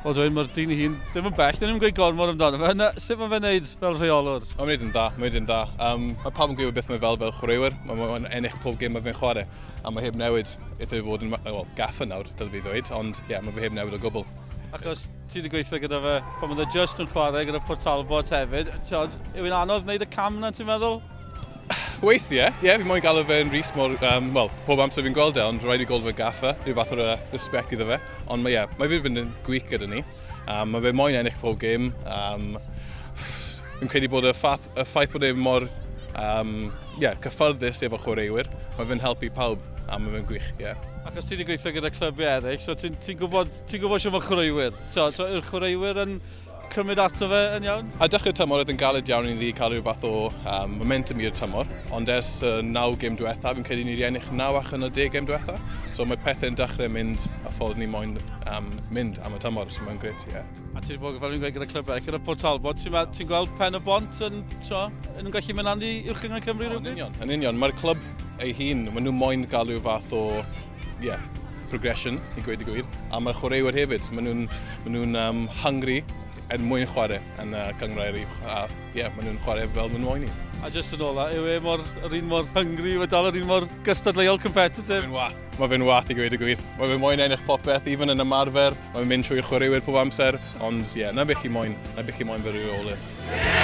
Wel dweud, mae'r dyn ei hun ddim yn bell, ddim yn gweud gormod amdano fe. Na, sut mae fe'n neud fel rheolwr? Mae'n neud yn dda, mae'n neud yn dda. Mae pawb yn gwybod beth mae fel fel chwaraewyr, mae'n ma ennill pob gêm mae fe'n chwarae, a mae heb newid eitha i fod yn, well, gaffer nawr, dylai fi ddweud, ond ie, yeah, mae fe heb newid o gwbl. Achos ti wedi gweithio gyda fe pan oedd e just yn chwarae gyda Port Talbot hefyd. Tiod, yw hi'n anodd wneud y cam na, ti'n meddwl? Weithiau, ie, yeah, fi moyn galw fe'n Rhys mor, wel, pob amser fi'n gweld e, ond rhaid i gweld fe gaffer, rhyw fath o'r respect iddo fe. Ond mae, yeah, mae fe wedi bod yn gwych gyda ni. Mae fe moyn ennill pob gêm. Fi'n credu bod y, ffaith, y ffaith bod e mor yeah, cyffyrddus efo chwaraewyr, mae fe'n helpu pawb a mae fe'n gwych, ie. Yeah. Achos ti wedi gweithio gyda clybiau eraill, so ti'n ti gwybod, ti gwybod shwt mae chwaraewyr. So, so yw'r chwaraewyr yn cymryd ato fe yn iawn? A dechrau'r tymor oedd yn galed iawn i ni cael rhyw fath o momentum i'r tymor, ond ers 9 gêm diwetha, fi'n credu ni wedi ennill 9 allan o 10 gêm diwetha, so mae pethau'n dechrau mynd y ffordd ni moyn mynd am y tymor, so mae'n grêt, ie. Yeah. A ti wedi bod, fel fi'n gweud, gyda clybiau, gyda Port Talbot, ti'n ti gweld Pen y Bont yn, so, yn gallu mynd lan i Uwch Gynghrair Cymru rhywbryd? Yn union, yn union. Mae'r clwb ei hun, maen nhw moyn gael rhyw fath o, yeah, progression, i gweud y gwir. A mae'r chwaraewyr hefyd, maen nhw'n ma nhw hungry er mwyn chwarae yn y cynghrair uwch. A ie, yeah, maen nhw'n chwarae fel maen nhw moyn i. A just yn ola, yw e mor, yr un mor hungry, yw e dal yr un mor gystadleuol competitive? Mae'n wath. Mae fe'n wath i gweud y gwir. Mae fe moyn ennill popeth, even yn ymarfer. Mae'n mynd trwy'r chwaraewyr pob amser. Ond ie, yeah, na beth chi moyn, na beth chi moyn fel rheolwr.